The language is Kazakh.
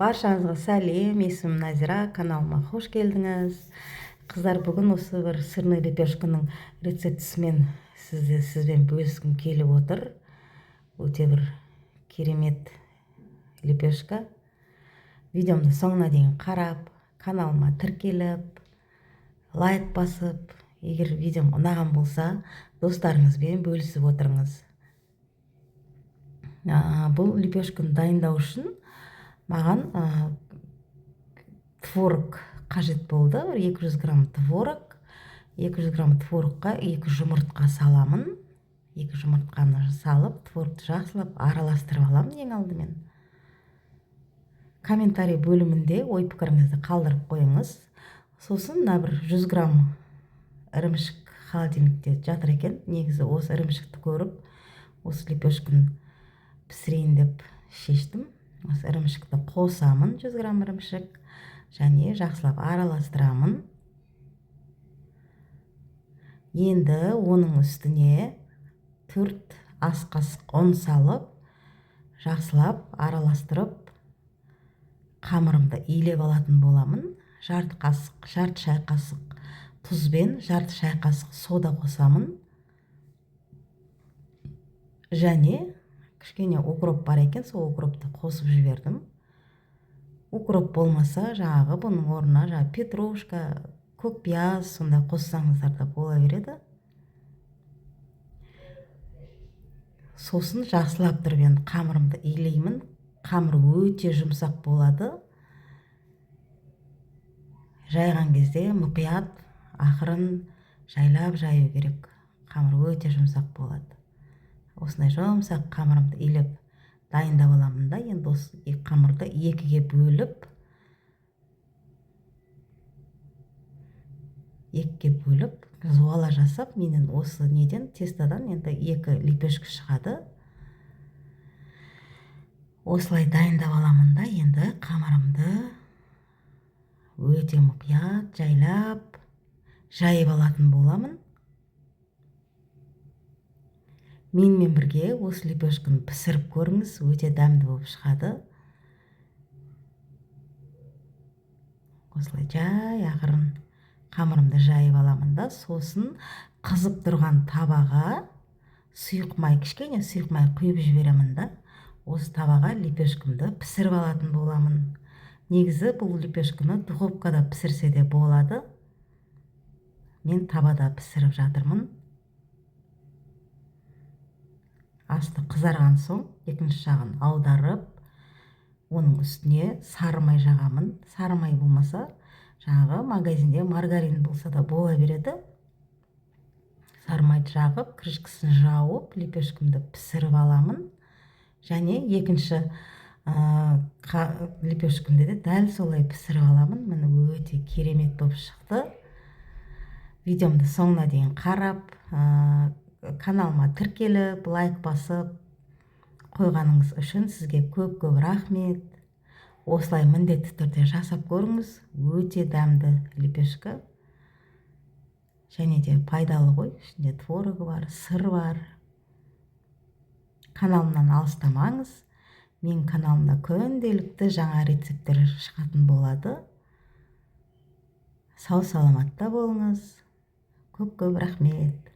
Баршаңызға сәлем, есімім Назира, каналыма қош келдіңіз. Қыздар, бүгін осы бір сырный лепешканың рецептісімен сізбен бөліскім келіп отыр. Өте бір керемет лепешка. Видеомды соңына дейін қарап, каналыма тіркеліп, лайк басып, егер видеом ұнаған болса, достарыңызбен бөлісіп отырыңыз. Бұл лепешканы дайындау үшін маған творог қажет болды. Бір 200 грамм творог. 200 грамм творогқа 2 жұмыртқа саламын. 2 жұмыртқаны салып, творогты жақсылап араластырып аламын ең алдымен. Комментарий бөлімінде ой пікіріңізді қалдырып қойыңыз. Сосын мына бір 100 грамм ірімшік холодильникте жатыр екен. Негізі осы ірімшікті көріп, осы лепешканы пісірейін деп шештім. Осы ірімшікті қосамын, 100 грамм ірімшік, және жақсылап араластырамын. Енді оның үстіне 4 ас қасық ұн салып, жақсылап араластырып, қамырымды илеп алатын боламын. Жарты қасық, жарты шай қасық тұз бен жарты шай қасық сода қосамын. Және кішкене укроп бар екен, сол укропты қосып жібердім. Укроп болмаса, жаңағы бұның орнына жаңағы петрушка, көк пияз сондай қоссаңыздар да бола береді. Сосын жақсылап тұрып енді қамырымды илеймін. Қамыр өте жұмсақ болады. Жайған кезде мұқият, ақырын жайлап жаю керек. Қамыр өте жұмсақ болады. Осындай жұмсақ қамырымды илеп дайындап аламын да, енді осы қамырды екіге бөліп, зуала жасап, менен осы неден, тестодан енді 2 лепешка шығады. Осылай дайындап аламын да, енді қамырымды өте мұқият жайлап жайып алатын боламын. Менімен бірге осы лепешканы пісіріп көріңіз, өте дәмді болып шығады. Осылай жай ақырын қамырымды жайып аламын да, сосын қызып тұрған табаға сұйық май, кішкене сұйық май құйып жіберемін да, осы табаға лепешкамды пісіріп алатын боламын. Негізі бұл лепешканы духовкада пісірсе де болады. Мен табада пісіріп жатырмын. Асты қызарған соң екінші жағын аударып, оның үстіне сары май жағамын. Сары май болмаса, жаңағы магазинде маргарин болса да бола береді. Сары майды жағып, крышкасын жауып, лепешкамды пісіріп аламын. Және екінші лепешкамды де дәл солай пісіріп аламын. Міне, өте керемет болып шықты. Видеомды соңына дейін қарап, каналыма тіркеліп, лайк басып қойғаныңыз үшін сізге көп-көп рахмет. Осылай міндетті түрде жасап көріңіз, өте дәмді лепешка. Және де пайдалы ғой, ішінде творогы бар, сыр бар. Каналымнан алыстамаңыз. Менің каналымда күнделікті жаңа рецепттер шығатын болады. Сау саламатта болыңыз. Көп-көп рахмет.